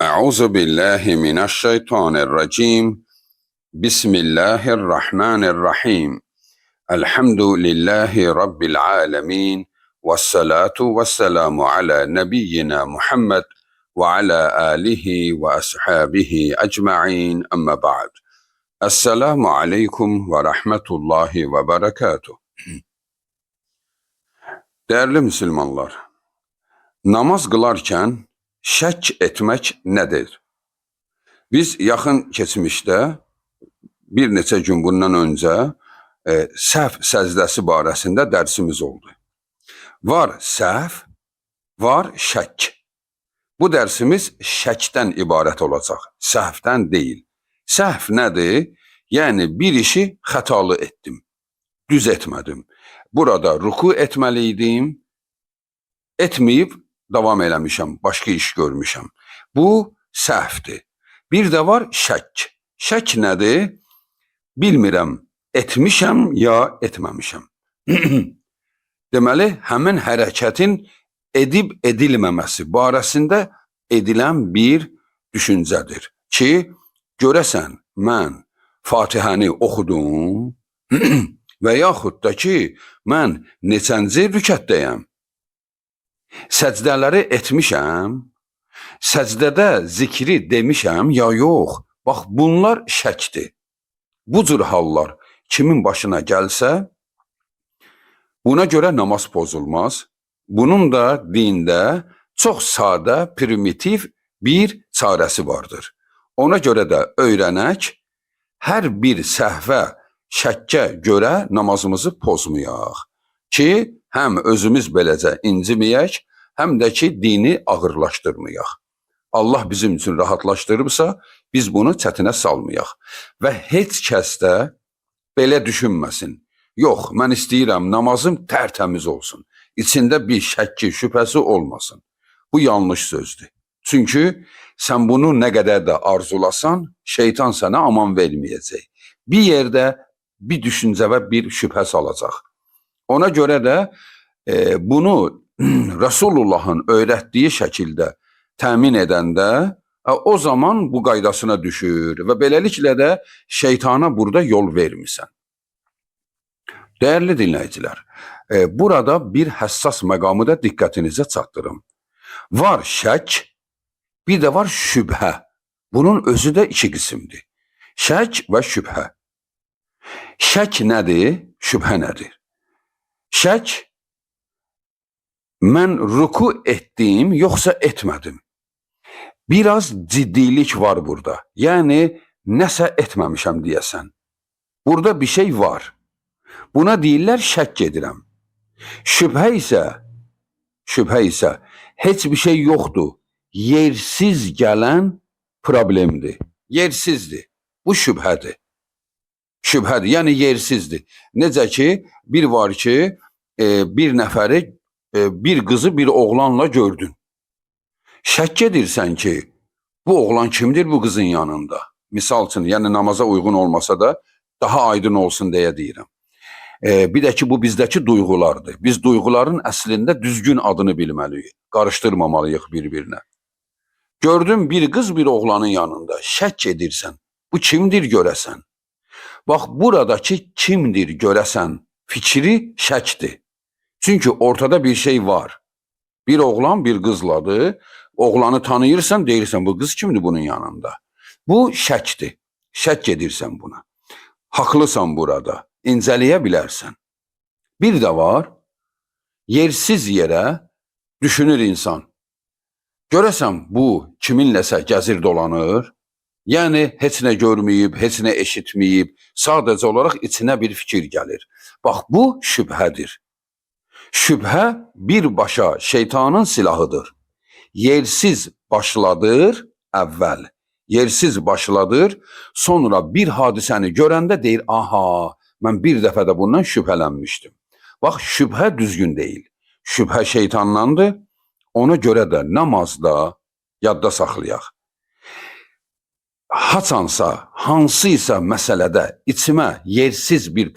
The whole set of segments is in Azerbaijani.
Euzu billahi mineşşeytanirracim. Bismillahirrahmanirrahim. Elhamdülillahi rabbil alamin. Vessalatu vesselamu ala nebiyyina Muhammed ve ala alihi ve ashabihi ecmaîn. Amma ba'd. Esselamu aleyküm ve rahmetullahi ve berekatuh. Değerli Müslümanlar, namaz kılarken şək etmək nədir? Biz yaxın keçmişdə bir neçə gün bundan öncə səhv səcdəsi barəsində dərsimiz oldu. Var səhv, var şək. Bu dərsimiz şəkdən ibarət olacaq, səhvdən deyil. Səhv nədir? Yəni bir işi xətalı etdim, düz etmədim. Burada ruku etməli idim, etməyib davam eləmişəm, başqa iş görmüşəm. Bu səhvdir. Bir də var şək. Şək nədir? Bilmirəm, etmişəm ya etməmişəm. Deməli, həmin hərəkətin edib edilməməsi barəsində edilən bir düşüncədir ki, görəsən mən Fatihəni oxudum və yaxud da ki, mən neçənci rükətdəyəm? Səcdələri etmişəm, səcdədə zikri demişəm ya yox? Bax, bunlar şəkdir. Bu cür hallar kimin başına gəlsə, buna görə namaz pozulmaz. Bunun da dində çox sadə, primitiv bir çarəsi vardır. Ona görə də öyrənək, hər bir səhvə, şəkkə görə namazımızı pozmayaq ki, həm özümüz beləcə inciməyək, həm də ki, dini ağırlaşdırmayaq. Allah bizim üçün rahatlaşdırıbsa, biz bunu çətinə salmayaq. Və heç kəs də belə düşünməsin. Yox, mən istəyirəm namazım tərtəmiz olsun. İçində bir şəkki, şübhəsi olmasın. Bu yanlış sözdür. Çünki sən bunu nə qədər də arzulasan, şeytan sənə aman verməyəcək. Bir yerdə bir düşüncə və bir şübhə salacaq. Ona görə də bunu Resulullahın öyrətdiyi şəkildə təmin edəndə o zaman bu qaydasına düşür və beləliklə də şeytana burada yol vermirsən. Dəyərli dinləyicilər, burada bir həssas məqamı da diqqətinizə çatdırım. Var şək, bir də var şübhə. Bunun özü də iki qismdir. Şək və şübhə. Şək nədir? Şübhə nədir? Şək, mən ruku etdim, yoxsa etmədim. Biraz ciddilik var burada. Yəni, nəsə etməmişəm deyəsən. Burada bir şey var. Buna deyirlər şəkk edirəm. Şübhə isə heç bir şey yoxdur. Yersiz gələn problemdir. Yersizdir. Bu şübhədir. Şübhədir, yəni yersizdir. Necə ki, bir var ki, bir nəfəri, bir qızı bir oğlanla gördün. Şəkk edirsən ki, bu oğlan kimdir bu qızın yanında? Misal üçün, yəni namaza uyğun olmasa da daha aydın olsun deyə deyirəm. Bir də ki, bu bizdəki duyğulardır. Biz duyğuların əslində düzgün adını bilməliyik. Qarışdırmamalıyıq bir-birinə. Gördün bir qız bir oğlanın yanında. Şəkk edirsən. Bu kimdir görəsən? Bax, buradakı kimdir görəsən fikri şəkdir. Çünki ortada bir şey var. Bir oğlan bir qızladır. Oğlanı tanıyırsan, deyirsən bu qız kimdir bunun yanında? Bu şəkdir. Şəkk edirsən buna. Haqlısan burada. İncələyə bilərsən. Bir də var, yersiz yerə düşünür insan. Görəsən bu kiminləsə gəzir dolanır? Yəni heç nə görməyib, heç nə eşitməyib, sadəcə olaraq içinə bir fikir gəlir. Bax bu şübhədir. Şübhə birbaşa şeytanın silahıdır. Yersiz başladır əvvəl. Yersiz başladır, sonra bir hadisəni görəndə deyir, aha, mən bir dəfə də bundan şübhələnmişdim. Bax, şübhə düzgün deyil. Şübhə şeytandandır. Ona görə də namazda yadda saxlayaq. Haçansa, hansısa məsələdə içimə yersiz bir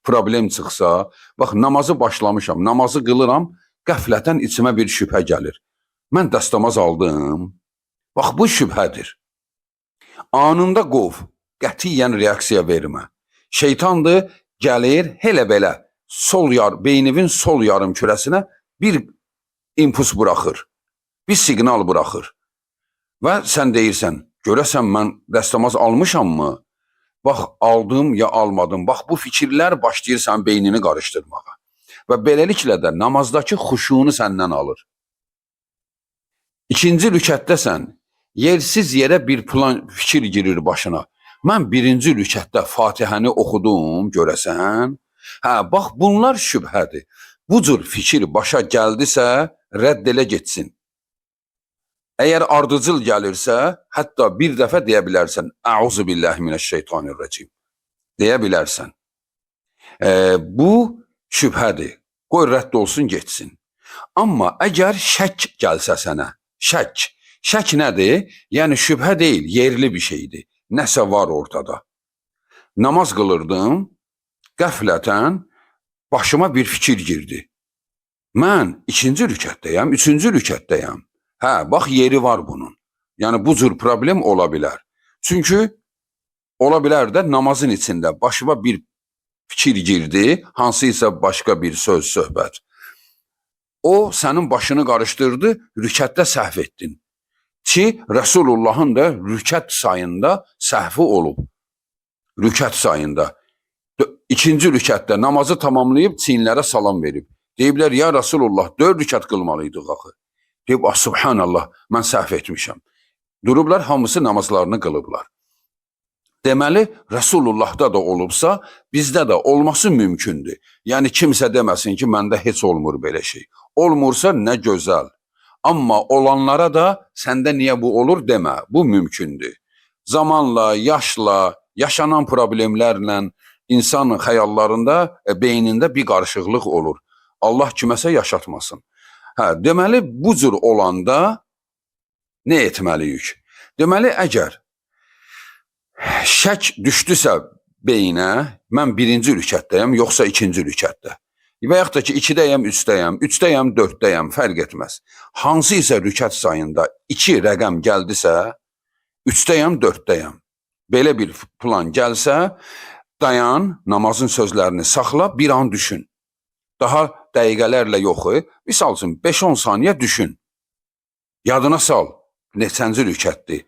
problem çıxsa, bax namazı başlamışam, namazı qılıram, qəflətən içimə bir şübhə gəlir. Mən dəstəmaz aldım. Bax, bu şübhədir. Anında qov, qətiyyən reaksiya vermə. Şeytandır, gəlir, elə belə beyninin sol yarım kürəsinə bir impuls buraxır, bir siqnal buraxır. Və sən deyirsən, görəsən mən dəstəmaz almışammı? Bax, aldım ya almadım. Bax, bu fikirlər başlayır sənin beynini qarışdırmağa. Və beləliklə də namazdakı xuşunu səndən alır. İkinci rükətdəsən, yersiz yerə bir plan fikir girir başına. Mən birinci rükətdə Fatihəni oxudum, görəsən? Hə, bax, bunlar şübhədir. Bu cür fikir başa gəldisə, rədd elə getsin. Əgər ardıcıl gəlirsə, hətta bir dəfə deyə bilərsən, Əuzu billahi minəşşeytanirracim deyə bilərsən. Bu şübhədir. Qoy rədd olsun, getsin. Amma əgər şək gəlsə sənə, şək. Şək nədir? Yəni şübhə deyil, yerli bir şeydir. Nəsə var ortada. Namaz qılırdım, qəflətən başıma bir fikir girdi. Mən ikinci rükətdəyəm, üçüncü rükətdəyəm. Hə, bax yeri var bunun. Yəni bu cür problem ola bilər. Çünki ola bilər də namazın içində başıma bir fikir girdi, hansısa başqa bir söz, söhbət. O sənin başını qarışdırdı, rükətdə səhv etdin. Ki Rəsulullahın da rükət sayında səhvi olub. Rükət sayında. İkinci rükətdə namazı tamamlayıb çiyinlərə salam verib. Deyiblər, ya Rəsulullah, 4 rükət qılmalıydıq axı. Deyib, ah, subhanallah, mən səhv etmişəm. Durublar, hamısı namazlarını qılıblar. Deməli, Rəsulullahda da olubsa, bizdə də olması mümkündür. Yəni, kimsə deməsin ki, məndə heç olmur belə şey. Olmursa nə gözəl. Amma olanlara da səndə niyə bu olur demə. Bu mümkündür. Zamanla, yaşla, yaşanan problemlərlə insan xəyallarında, beynində bir qarışıqlıq olur. Allah kiməsə yaşatmasın. Hə, deməli, bu cür olanda nə etməliyik? Deməli, əgər şək düşdüsə beyinə, mən birinci rükətdəyəm, yoxsa ikinci rükətdə. Və yaxud da ki, 2-dəyəm, 3-dəyəm, 3-dəyəm, 4-dəyəm, fərq etməz. Hansı isə rükət sayında 2 rəqəm gəldisə, 3-dəyəm, 4-dəyəm. Belə bir plan gəlsə, dayan, namazın sözlərini saxla, bir an düşün. Daha dəqiqələrlə yox, misal üçün 5-10 saniyə düşün. Yadına sal, neçənci rükətdir.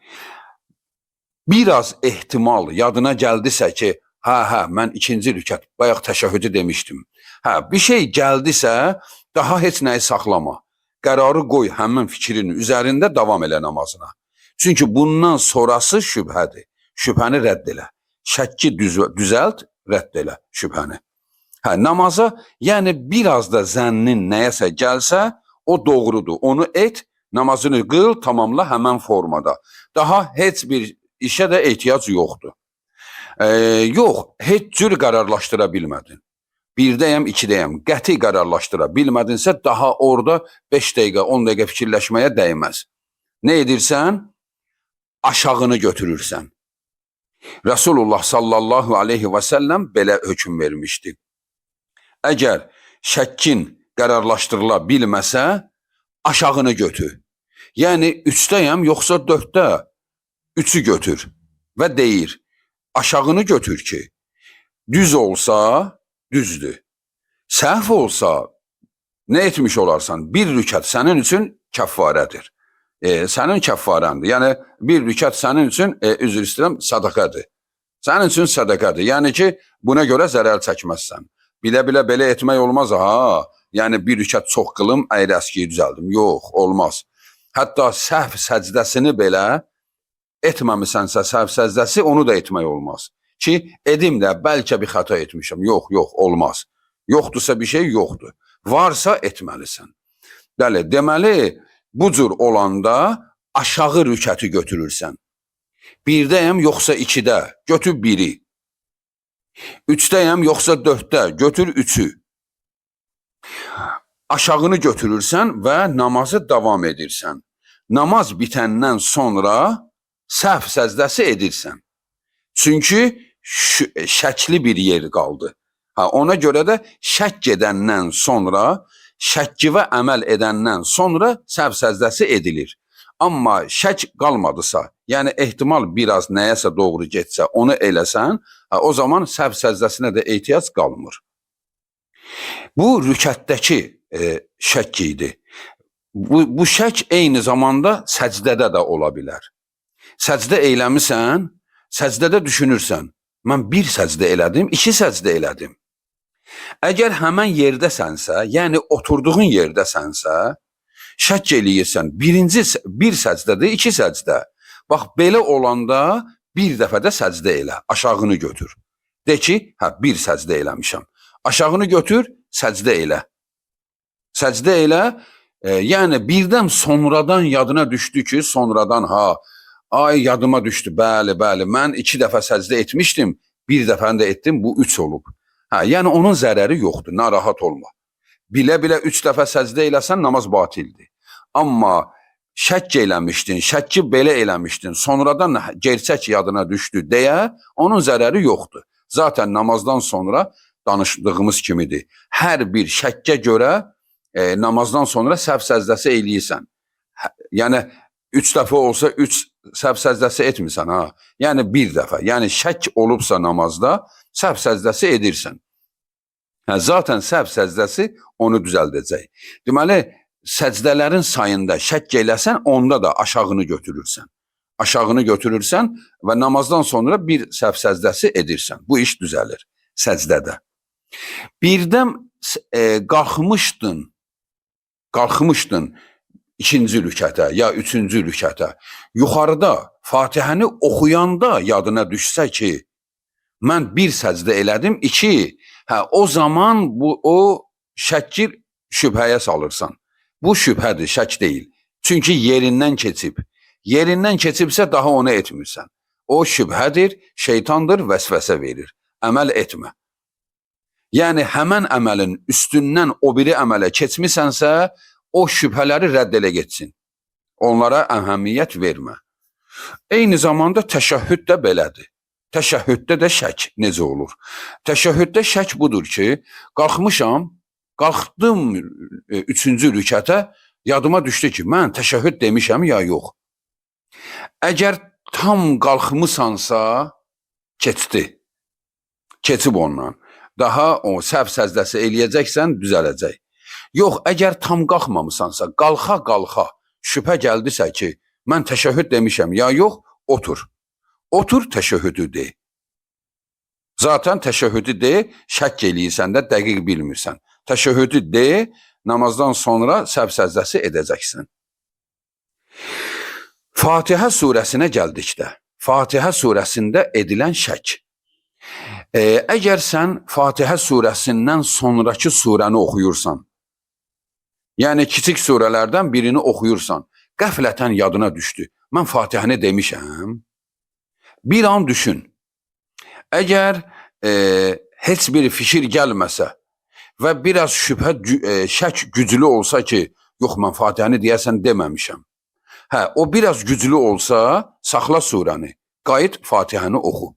Biraz ehtimal yadına gəldisə ki, hə, mən ikinci rükət, bayaq təşəhhüdü demişdim. Hə, bir şey gəldisə, daha heç nəyi saxlama. Qərarı qoy həmin fikrin üzərində davam elə namazına. Çünki bundan sonrası şübhədir. Şübhəni rədd elə. Şəkki düzəlt, rədd elə şübhəni. Hə, namaza, yəni biraz da zənnin nəyəsə gəlsə, o doğrudur. Onu et, namazını qıl, tamamla həmən formada. Daha heç bir işə də ehtiyac yoxdur. Yox, heç cür qərarlaşdıra bilmədin. Birdəyəm, ikidəyəm, qəti qərarlaşdıra bilmədinsə, daha orada 5 dəqiqə, 10 dəqiqə fikirləşməyə dəyməz. Nə edirsən? Aşağını götürürsən. Rəsulullah sallallahu aleyhi və səlləm belə hökm vermişdi. Əgər şəkkin qərarlaşdırıla bilməsə, aşağını götür. Yəni, 3-dəyəm, yoxsa 4-də, 3-ü götür və deyir, aşağını götür ki, düz olsa, düzdür. Səhv olsa, nə etmiş olarsan? Bir rükət sənin üçün kəffarədir. Sənin kəffarəndir. Yəni, bir rükət sənin üçün, üzr istəyirəm, sədaqədir. Sənin üçün sədaqədir. Yəni ki, buna görə zərər çəkməzsən. Bilə-bilə belə etmək olmaz ha. Yəni, bir rükət çox qılım, əyri əskiyi düzəldim. Yox, olmaz. Hətta səhv səcdəsini belə etməmisənsə səhv səcdəsi, onu da etmək olmaz. Ki, edim də, bəlkə bir xəta etmişəm. Yox, yox, olmaz. Yoxdursa bir şey yoxdur. Varsa etməlisən. Bəli, deməli, bu cür olanda aşağı rükəti götürürsən. Birdəyəm, yoxsa ikidə, götür biri. Üçdəyəm, yoxsa dörddə, götür üçü. Aşağını götürürsən və namazı davam edirsən. Namaz bitəndən sonra səhv səcdəsi edirsən. Çünki şəkli bir yer qaldı. Ha, ona görə də şək gedəndən sonra, şəkkivə əməl edəndən sonra səhv səcdəsi edilir. Amma şək qalmadısa, yəni ehtimal biraz nəyəsə doğru getsə, onu eləsən, hə, o zaman səhv səcdəsinə də ehtiyac qalmır. Bu rükətdəki şəkk idi. Bu şək eyni zamanda səcdədə də ola bilər. Səcdə eləmisən, səcdədə düşünürsən, mən bir səcdə elədim, iki səcdə elədim. Əgər həmən yerdəsənsə, yəni oturduğun yerdəsənsə, şəkk eləyirsən, bir səcdədir, iki səcdə. Bax, belə olanda bir dəfə də səcdə elə, aşağını götür. De ki, hə, bir səcdə eləmişəm. Aşağını götür, səcdə elə. Səcdə elə, yəni birdən sonradan yadına düşdü ki, sonradan ha, ay yadıma düşdü, bəli, bəli, mən iki dəfə səcdə etmişdim, bir dəfəni də etdim, bu 3 olub. Hə, yəni onun zərəri yoxdur, narahat olma. Bilə-bilə 3 dəfə səcdə eləsən, namaz batildir. Amma şəkk eləmişdin, şəkki belə eləmişdin, sonradan gerçək yadına düşdü deyə onun zərəri yoxdur. Zaten namazdan sonra danışdığımız kimidir. Hər bir şəkkə görə namazdan sonra səhv səcdəsi eləyirsən. Yəni 3 dəfə olsa 3 səhv səcdəsi etmirsən ha. Yəni bir dəfə. Yəni şəkk olubsa namazda səhv səcdəsi edirsən. Hə, zaten səhv səcdəsi onu düzəldəcək. Deməli, səcdələrin sayında şəkk eləsən, onda da aşağını götürürsən. Aşağını götürürsən və namazdan sonra bir səhv səcdəsi edirsən. Bu iş düzəlir səcdədə. Birdən qalxmışdın ikinci rükətə ya üçüncü rükətə. Yuxarıda Fatihəni oxuyanda yadına düşsə ki, mən bir səcdə elədim, iki, hə, o zaman o şəkki şübhəyə salırsan. Bu şübhədir, şək deyil. Çünki yerindən keçib. Yerindən keçibsə daha onu etmirsən. O şübhədir, şeytandır, vəsvəsə verir. Əməl etmə. Yəni həmən əməlin üstündən o biri əmələ keçmisənsə, o şübhələri rədd elə getsin. Onlara əhəmiyyət vermə. Eyni zamanda təşəhhüd də belədir. Təşəhhüddə də şək necə olur? Təşəhhüddə şək budur ki, qalxdım üçüncü rükətə, yadıma düşdü ki, mən təşəhhüd demişəm ya yox. Əgər tam qalxmısansa, keçdi. Keçib ondan. Daha o səhv səcdəsi eləyəcəksən, düzələcək. Yox, əgər tam qalxmamısansa, qalxa-qalxa şübhə gəldisə ki, mən təşəhhüd demişəm ya yox, otur. Otur, təşəhhüdü de. Zaten təşəhhüdü de, şəkk eləyirsən də, dəqiq bilmirsən. Təşəhhüdü de, namazdan sonra səhv səcdəsi edəcəksən. Fatihə surəsinə gəldikdə, Fatihə surəsində edilən şək. Əgər sən Fatihə surəsindən sonrakı surəni oxuyursan, yəni kiçik surələrdən birini oxuyursan, qəflətən yadına düşdü. Mən Fatihəni demişəm. Bir an düşün. Əgər heç bir fikir gəlməsə və biraz şübhə, şək güclü olsa ki, yox mən Fatihəni deyəsən deməmişəm. Hə, o biraz güclü olsa, saxla surəni. Qayıt Fatihəni oxu.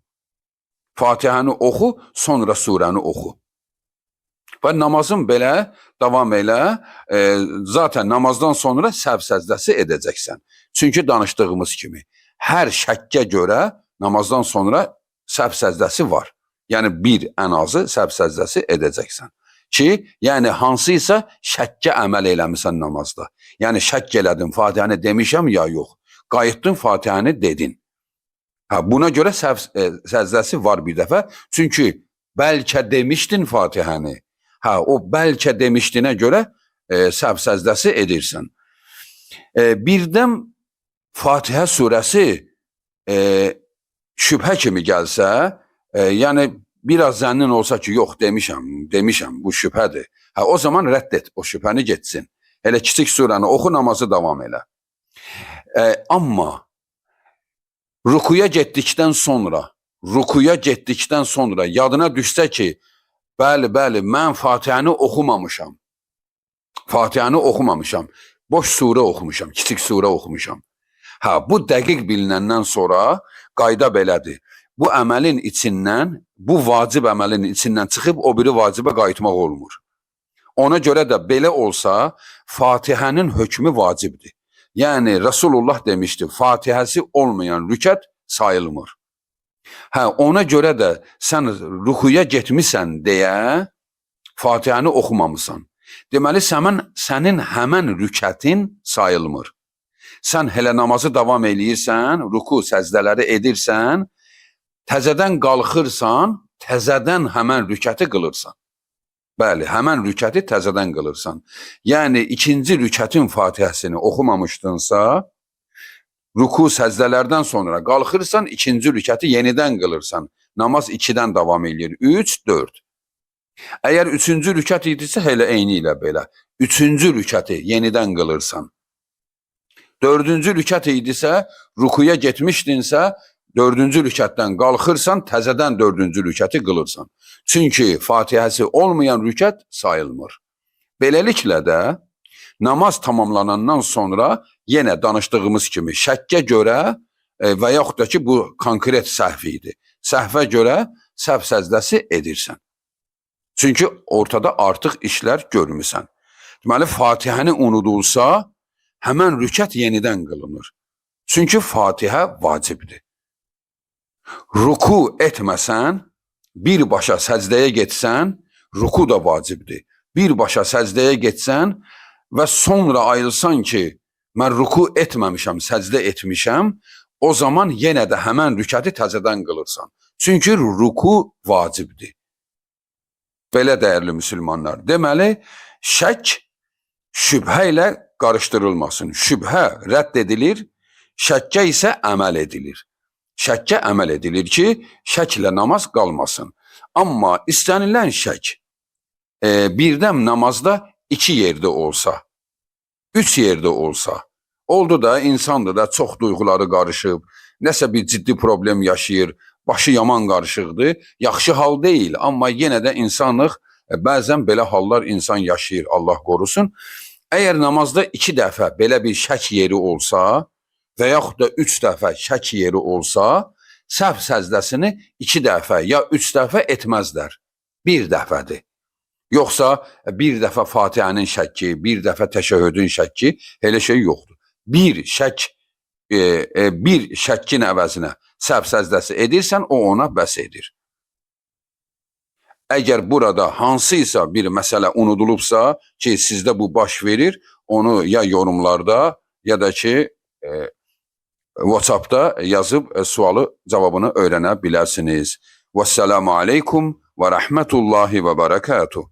Fatihəni oxu, sonra surəni oxu. Və namazın belə davam elə. Zaten namazdan sonra səhv səcdəsi edəcəksən. Çünki danışdığımız kimi, hər şəkkə görə namazdan sonra səhv səcdəsi var. Yəni bir ən azı səhv səcdəsi edəcəksən. Ki, yəni hansıysa şəkkə əməl eləmisən namazda. Yəni şəkk elədin, Fatihəni demişəm ya yox. Qayıtdın, Fatihəni dedin. Hə, buna görə səhv səcdəsi var bir dəfə. Çünki bəlkə demişdin Fatihəni. Hə, o bəlkə demişdinə görə səhv səcdəsi edirsən. Birdən Fatihə surəsi şübhə kimi gəlsə, yəni biraz zənnin olsa ki, yox demişəm, bu şübhədir. Hə, o zaman rədd et, o şübhəni getsin. Elə kiçik surəni oxu, namazı davam elə. Amma rukuya getdikdən sonra yadına düşsə ki, bəli, bəli, mən Fatihəni oxumamışam. Fatihəni oxumamışam. Boş surə oxumuşam, kiçik surə oxumuşam. Hə, bu dəqiq bilinəndən sonra qayda belədir. Bu əməlin içindən, bu vacib əməlin içindən çıxıb o biri vacibə qayıtmaq olmur. Ona görə də belə olsa, Fatihənin hökmü vacibdir. Yəni Rasulullah demişdi, Fatihəsi olmayan rükət sayılmır. Hə, ona görə də sən rükuya getmisən deyə Fatihəni oxumamısan. Deməli sənin həmən rükətin sayılmır. Sən elə namazı davam eləyirsən, ruku səcdələri edirsən, təzədən qalxırsan, təzədən həmən rükəti qılırsan. Bəli, həmən rükəti təzədən qılırsan. Yəni ikinci rükətin Fatihəsini oxumamışdınsa, ruku səcdələrdən sonra qalxırsan, ikinci rükəti yenidən qılırsan. Namaz 2-dən davam eləyir. 3, 4. Əgər üçüncü rükət idisə, elə eyni ilə belə. Üçüncü rükəti yenidən qılırsan. Dördüncü rükət idisə, rukuya getmişdinsə, dördüncü rükətdən qalxırsan, təzədən dördüncü rükəti qılırsan. Çünki Fatihəsi olmayan rükət sayılmır. Beləliklə də namaz tamamlanandan sonra yenə danışdığımız kimi şəkkə görə və yaxud da ki bu konkret səhv idi. Səhvə görə səhv səcdəsi edirsən. Çünki ortada artıq işlər görmüsən. Deməli Fatihəni unudulsa, həmən rükət yenidən qılınır. Çünki Fatihə vacibdir. Ruku etməsən, birbaşa səcdəyə getsən, ruku da vacibdir. Birbaşa səcdəyə getsən və sonra ayılsan ki, mən ruku etməmişəm, səcdə etmişəm, o zaman yenə də həmən rükəti təzədən qılırsan. Çünki ruku vacibdir. Belə dəyərli müsəlmanlar. Deməli, şək şübhə ilə qarışdırılmasın. Şübhə rədd edilir, şəkkə isə əməl edilir. Şəkkə əməl edilir ki, şəklə namaz qalmasın. Amma istənilən şək birdən namazda iki yerdə olsa, üç yerdə olsa, oldu da insandır da çox duyğuları qarışıb, nəsə bir ciddi problem yaşayır, başı yaman qarışıqdır. Yaxşı hal deyil, amma yenə də insanlıq bəzən belə hallar insan yaşayır, Allah qorusun. Əgər namazda iki dəfə belə bir şək yeri olsa və yaxud da üç dəfə şək yeri olsa, səhv səcdəsini iki dəfə ya üç dəfə etməzlər. Bir dəfədir. Yoxsa bir dəfə Fatihənin şəkki, bir dəfə təşəhhüdün şəkki, elə şey yoxdur. Bir şək, bir şəkkin əvəzinə səhv səcdəsi edirsən, o ona bəs edir. Əgər burada hansısa bir məsələ unudulubsa ki, sizdə bu baş verir, onu ya yorumlarda ya da ki WhatsApp-da yazıb sualı cavabını öyrənə bilərsiniz. Vəssalamu aleykum və rəhmətullahi və bərəkatuh.